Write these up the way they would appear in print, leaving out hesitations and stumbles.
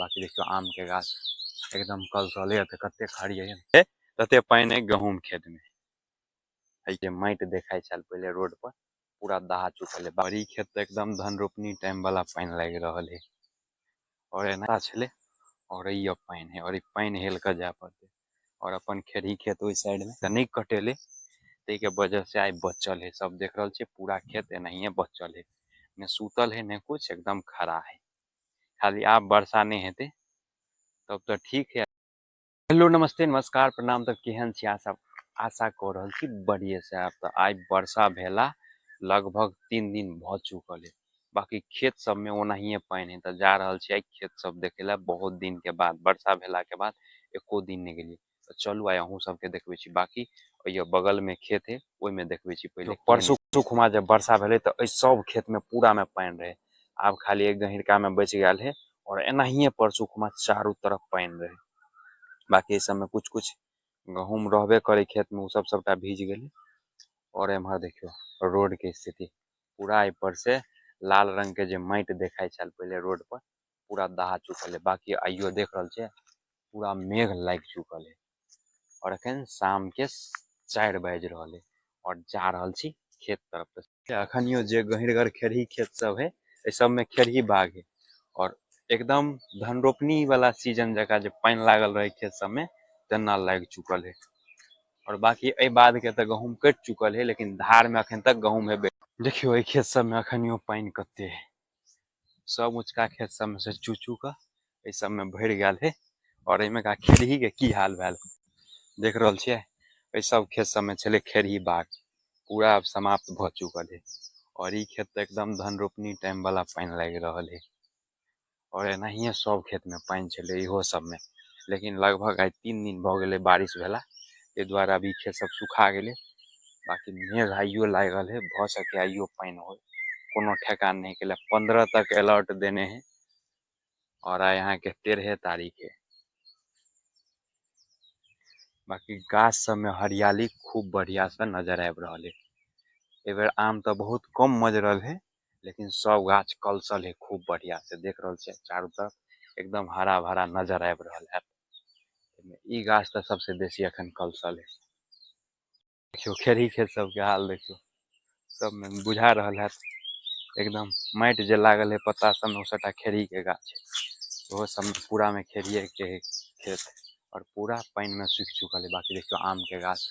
बाकी देखियौ आम के गाछ एकदम कलसले तऽ कतेक हरियर है, तते पानि है गहूम खेत में। एहि जे माटि देखाइ छल पहिले रोड पर पूरा दहा चुकल है। बड़ी खेत तऽ एकदम धन रोपनी टाइम वाला पानि लागि रहल है। और एना छलै और ई पानि है और ई पानि हेल कऽ जाय पड़तै। और अपन खेरही खेत ओहि साइड में तऽ नहि कटेलै, ताहिके वजह से आइ बचल है। सब देख रहल छियै पूरा खेत एनाहिए बचल है, ने सुतल है ने कुछ, एकदम खड़ा है। खाली आब वर्षा नहि हेतै तब तऽ ठीक है। हेलो नमस्ते नमस्कार प्रणाम। तब केहन छी आशा आशा कऽ रहल छी बढ़िए से आब। तऽ आइ वर्षा भेला लगभग 3 दिन भऽ चुकल है। बाकी खेत सब में ओनाहिए पानि है। तऽ जा रहल छी आइ खेत सब देखे ला, बहुत दिन के बाद वर्षा भेला के बाद एको दिन नहि गेलियै। तऽ चलू आइ अहूँ सबके देखबै छी। बाकी ओहि बगल में खेत है ओहिमे देखबै छी। पहिले परसू खुमा जब वर्षा भेलै तऽ एहि सब खेत में पूरा में पानि रहै। आब खाली एक गहिरका में बचि गेल है। और एनाहिए परसू खुमा चारू तरफ पानि रहै। बाकी एहि सबमे कुछ कुछ गहूम रहबे करै खेत में, ओ सब सबटा भीज गेलै। और एम्हर देखियौ रोड के स्थिति पूरा एहि पर से लाल रंग के जे माटि देखाइ छल पहिले रोड पर पूरा दहा चुकल है। बाकी आइयो देख रहल छियै पूरा मेघ लागि चुकल है। और अखन शाम के 4 बाजि रहल है और जा रहल छी खेत तरफ। तऽ अखनियो जे गहिरगर खेरही खेत सब है एहि सब में खेरही बाग है। और एकदम धन रोपनी वाला सीजन जकाँ जे पानि लागल रहे खेत सब में तेना लागि चुकल है। और बाकी एहि बाद के तऽ गहूम कटि चुकल है, लेकिन धार में अखन तक गहूम है। देखियौ एहि खेत सब में अखनियो पानि कते है। सब ऊँचका खेत सब में से चू चू कऽ एहि सब में भरि गेल है। और एहिमे का खेरही के की हाल भेल देख रहल छियै। एहि सब खेत सब में छलै खेरही बाग, पूरा अब समाप्त भऽ चुकल है। और ई खेत तऽ एकदम धन रोपनी टाइम वाला पानि लागि रहल है। और एनाहिए सब खेत में पानि छलै इहो सब में, लेकिन लगभग आइ 3 दिन भऽ गेलै बारिश भेला, ताहि दुआरे अभी खेत सब सुखा गेलै। बाकी मेघ आइयो लागल है, भऽ सके आइयो पानि हो, कोनो ठेकान नहीं केला। 15 तक अलर्ट देने है और आइ अहाँके 13 तारीख है। बाकी गाछ सब में हरियाली खूब बढ़िया से नजर आबि रहल है। एहि बेर आम तऽ बहुत कम मजरल है, लेकिन सब गाछ कलसल है खूब बढ़िया से। देख रहल छियै चारू तरफ एकदम हरा भरा नजर आबि रहल है। ई गाछ तऽ सबसे बेसी अखन कलसल है। देखियौ खेरही खेत सबके हाल देखियौ, सब में बुझा रहल है एकदम माटि जे लागल है पत्ता सब में, ओ सबटा खेरही के गाछ है। ओहो सब में पूरा में खेरहिए के है खेत और पूरा पानि में सूखि चुकल है। बाकी देखियौ आम के गाछ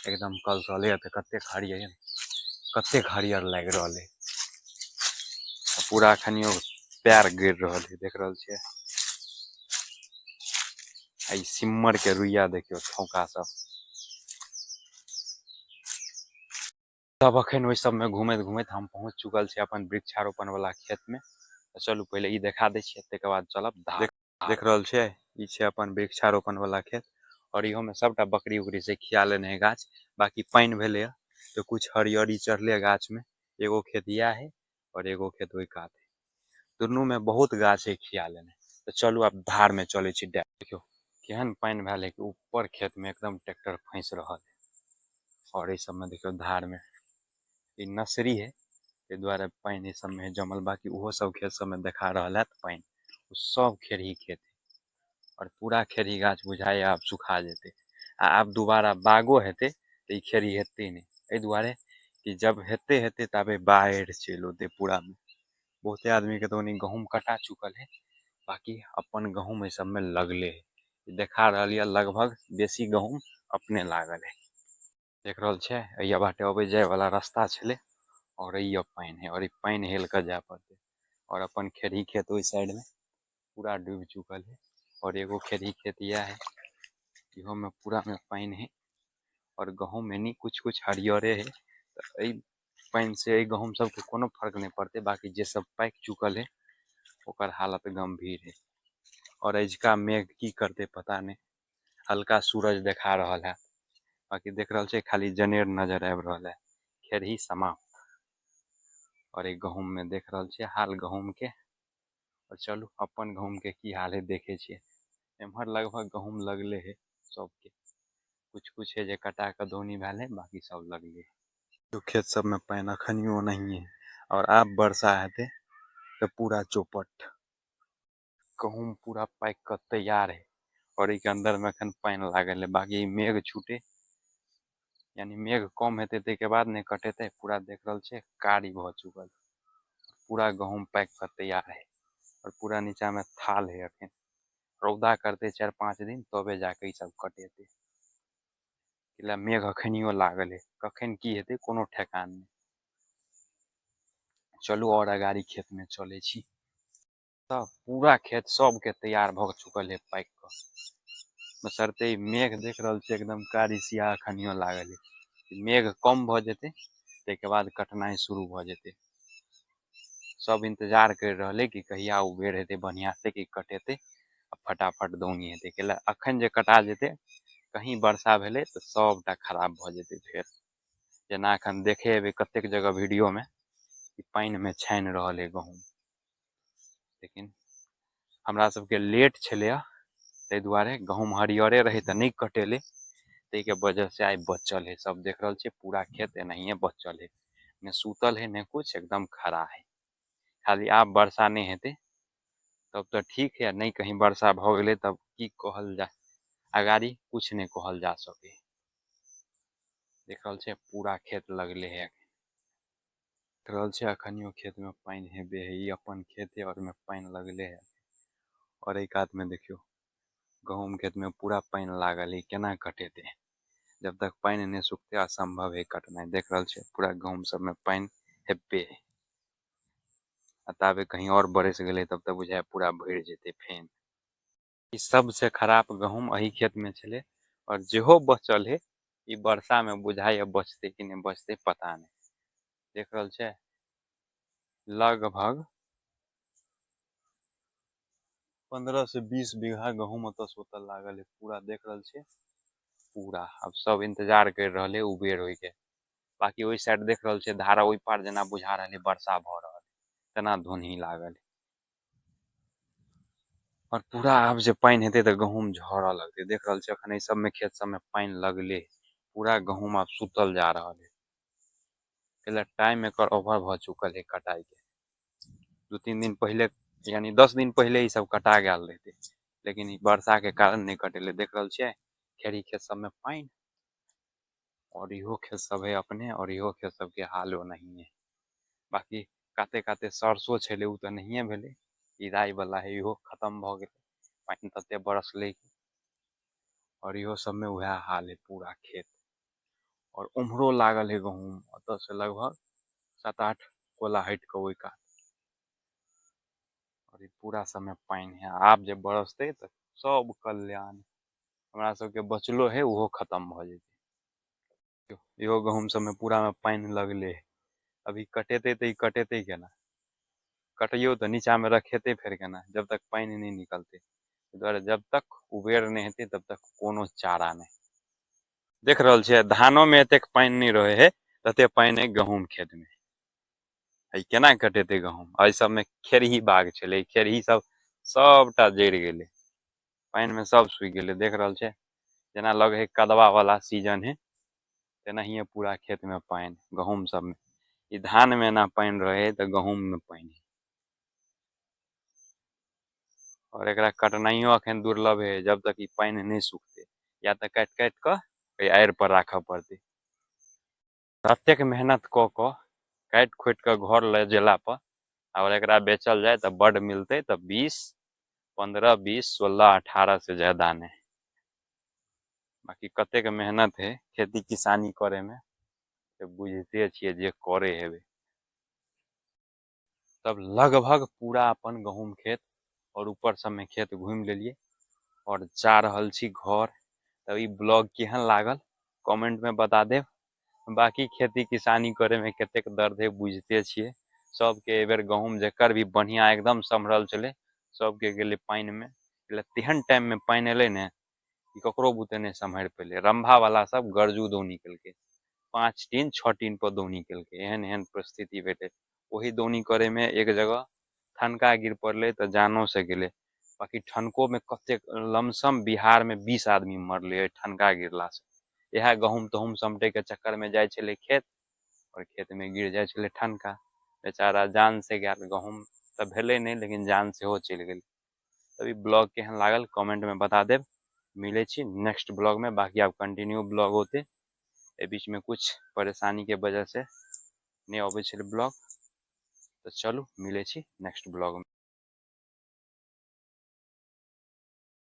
एकदम कलसले है, तऽ कतेक हरियर है, कतेक हरियर लागि रहल है। पूरा अखनियो पैर गिर रहल है, देख रहल छियै। आ ई सिम्मर के रुइया देखियौ ठोका सब। तब अखन ओहि सब में घूमैत घूमैत हम पहुंच चुकल छी अपन वृक्षारोपण वाला खेत में। तऽ चलू पहिले ई देखा दै छियै, ताहिके बाद चलब धार। देख रहल छियै ई छै अपन वृक्षारोपण वाला खेत। और इहो में सबटा बकरी उकरी से खिया लेने है गाछ। बाकी पानि भेलै तऽ कुछ हरियरी चढ़ले गाछ में। एगो खेत इएह है और एगो खेत ओहि कात है, दुनू में बहुत गाछ है खिया लेने। तऽ चलू आब धार में चलै छी। देखियौ केहन पानि भेल है कि ऊपर खेत में एकदम ट्रैक्टर फंसि रहल है। और एहि सब में देखियौ धार में ई नर्सरी है, ताहि दुआरे पानि एहि सब में है जमल। बाकी ओहो सब खेत सब में देखा रहल है पानि, ओ सब खेरही खेत है। और पूरा खेरही गाछ बुझाइए आब सुखा जेतै। आ आब दोबारा बागो हेतै तऽ ई खेरही हेतै नहि, एहि दुआरे कि जब हेतै हेतै ताबे बाढ़ि चलि औतै पूरा में। बहुते आदमी के तऽ ओनी गहूम कटा चुकल है, बाकी अपन गहूम एहि सब में लगले है। देखा रहल यऽ लगभग बेसी गहूम अपने लागल है। देख रहल छियै एहिया बाटे अबै जाय वाला रास्ता छलै और एहिया पानि है और ई पानि हेल कऽ जाय पड़तै। और अपन खेरही खेत ओहि साइड में पूरा डूबि चुकल है। और एगो खेरही खेत इएह है, इहो में पूरा में पानि है। और गहूम एनी कुछ कुछ हरियरे है, तऽ एहि पानि से एहि गहूम सबके कोनो फर्क नहि पड़तै। बाकी जे सब पाकि चुकल है ओकर हालत गंभीर है। और अजुका मेघ की करतै पता नहि, हल्का सूरज देखा रहल है। बाकी देख रहल छियै खाली जनेर नजर आबि रहल है, खेरही समाप्त। और एहि गहूम में देख रहल छियै हाल गहूम के। और चलू अपन गहूम के की हाल है देखे छियै। एम्हर लगभग गहूम लगले है सबके, कुछ कुछ है जे कटा कऽ दौनी भेल है, बाकी सब लगले है। तो खेत सब में पानि अखनियो नहीं है और आब वर्षा हेतै तऽ पूरा चौपट। गहूम पूरा पाकि कऽ तैयार है और एहिके अंदर में एखन पानि लागल है। बाकी मेघ छूटे यानी मेघ कम हेतै ताहिके बाद नहि कटेतै। पूरा देख रहल छियै कारी भऽ चुकल, पूरा गहूम पाकि कऽ तैयार है और पूरा नीचा में थाल है। अखन रौदा करते 4-5 दिन तबे जाके ई सब कटेतै। इला मेघ अखनियो लागल है, कखन की हेतै कोनो ठेकान नहि। चलू और अगाड़ी खेत में चलै छी। तऽ पूरा खेत सबके तैयार भऽ चुकल है पाकि कऽ। बशर्ते ई मेघ देख रहल छियै एकदम कारी सियाह अखनियो लागल है। मेघ कम भऽ जेतै ताहिके बाद कटनाइ शुरू भऽ जेतै। सब इंतजार करि रहल है कि कहिया उबेर हेतै बढ़िया से कि कटेतै आ फटाफट दौनी हेतै। कैला अखन जे कटा जेतै कहीं वर्षा भेलै तऽ सबटा खराब भऽ जेतै। फेर जेना अखन देखे हेबै कतेक जगह वीडियो में कि पानि में छानि रहल है गहूम। लेकिन हमरा सबके लेट छलैया ताहि दुआरे गहूम हरियरे रहै तऽ नहि कटेलै, ताहिके वजह से आइ बचल है। सब देख रहल छियै पूरा खेत एनाहिए बचल है, ने सूतल है ने कुछ, एकदम खड़ा है। खाली आब वर्षा नहि हेतै तब तऽ ठीक है, नहीं कहीं वर्षा भऽ गेलै तब की कहल जाय, अगाड़ी कुछ नहीं कहल जा सके। देख रहल छियै पूरा खेत लगले है। देख रहल छियै अखनियो खेत में पानि हेबे है। ई अपन खेत है और में पानि लगले है। और एहि कात में देखियौ गहूम खेत में पूरा पानि लागल है। केना कटेतै जब तक पानि नहि सुखतै असंभव है कटनाइ। देख रहल छियै पूरा गहूम सब में पानि हेबे है। आ ताबे कहीं और बरसि गेलै तब तऽ बुझाय पूरा भरि जेतै फेन। ई सबसे खराब गहूम एही खेत में छलै और जेहो बचल है ई वर्षा में बुझाइए बचतै कि नहि बचतै पता नहि। देख रहल छियै लगभग 15 से 20 बीघा गहूम ओतऽ से ओतऽ लागल है। पूरा देख रहल छियै पूरा। अब सब इंतजार करि रहल है उबेर होइके। बाकी ओहि साइड देख रहल छियै धारा ओहि पार जेना बुझा रहल है वर्षा भऽ रहल है, तेना धुनही लागल है। और पूरा आब जे पानि हेतै तऽ गहूम झरऽ लगतै। देख रहल छियै अखन एहि सबमे खेत सबमे पानि लगले है, पूरा गहूम आब सुतल जा रहल है। कैला टाइम एकर ओवर भऽ चुकल है कटाई के। 2-3 दिन पहिले यानी 10 दिन पहिले ई सब कटा गेल रहतै, लेकिन ई वर्षा के कारण नहि कटेलै। देख रहल छियै खेरी खेत सबमे पानि और इहो खेत सब है अपने और इहो खेत सबके हाल ओनाहिए है। बाकी काते काते सरसो छलै ओ तऽ नहिए भेलै, ई राइ वाला है इहो खत्म भऽ गेलै, पानि तते बरसलै। और इहो सबमे वएह हाल है पूरा खेत। और उम्हरो लागल है गहूम, ओतऽ से लगभग 7-8 कोला हटि कऽ ओहि कात। और ई पूरा समय पानि है। आब जे बरसतै तऽ सब कल्याण, हमरा सबके बचलो है ओहो खत्म भऽ जेतै। इहो गहूम सबमे पूरा में पानि लगले है। अभी कटेतै तऽ ई कटेतै केना, कटियो तऽ नीचा में रखेतै फेर केना जब तक पानि नहि निकलतै। ताहि दुआरे जब तक उबेर नहि हेतै तब तक कोनो चारा नहि। देख रहल छियै धानो में एतेक पानि नहि रहै है तते पानि है गहूम खेत में। ई केना कटेतै गहूम। एहि सबमे खेरही बाग छलै, खेरही सब सबटा जरि गेलै, पानि में सब सुखि गेलै। देख रहल छियै जेना लगे है कदवा वाला सीजन है तेनाहिए पूरा खेत में पानि गहूम सबमे। ई धान में एना पानि रहे है तऽ गहूम में पानि है। और एकरा कटनाइयो अखन दुर्लभ है जब तक ई पानि नहि सुखतै, या तऽ काटि काटि कऽ ओहि आड़ि पर राखऽ पड़तै। ततेक मेहनत कऽ कऽ काटि खोटि कऽ घर लऽ गेला पर और एकरा बेचल जाय तऽ बड्ड मिलतै, तऽ 20 15 20 16 18 से ज्यादा नहि। बाकी कतेक मेहनत है खेती किसानी करे में तऽ बुझिते छियै जे करे हेबै। तब लगभग पूरा अपन गहूम खेत और ऊपर सबमे खेत घुमि लेलियै और जा रहल छी घर। तब ई ब्लॉग केहन लागल कमेंट में बता देब। बाकी खेती किसानी करे में कतेक दर्द है बुझिते छियै। सबके एहि बेर गहूम जकर भी बढ़िया एकदम सम्हरल छलै सबके गेलै पानि में। तेहन टाइम में पानि एलै ने कि ककरो बुते नहि सम्हरि पेलै। रंभा वाला सब गरजू दौनी केलकै, 5 टीन 6 टीन पर दौनी केलकै, एहन एहन परिस्थिति भेलै। ओही दौनी करे में एक जगह ठनका गिर पड़लै तऽ जानो से गेलै। बाकी ठनको में कतेक लमसम बिहार में 20 आदमी मरलै एहि ठनका गिरला से। इएह गहूम तहूम समटे के चक्कर में जाइ छलै खेत और खेत में गिर जाइ छलै ठनका, बेचारा जान से गेल। गहूम तऽ भेलै नहि लेकिन जान सेहो चलि गेलै। तब ई ब्लॉग केहन लागल कमेंटमे बता देब। मिलै छी नेक्स्ट ब्लॉगमे। बाकी आब कंटिन्यू ब्लॉग होते, एहि बीचमे कुछ परेशानीके वजह से नहि अबै छलै ब्लॉग। तऽ चलू, मिलै छी नेक्स्ट ब्लॉगमे।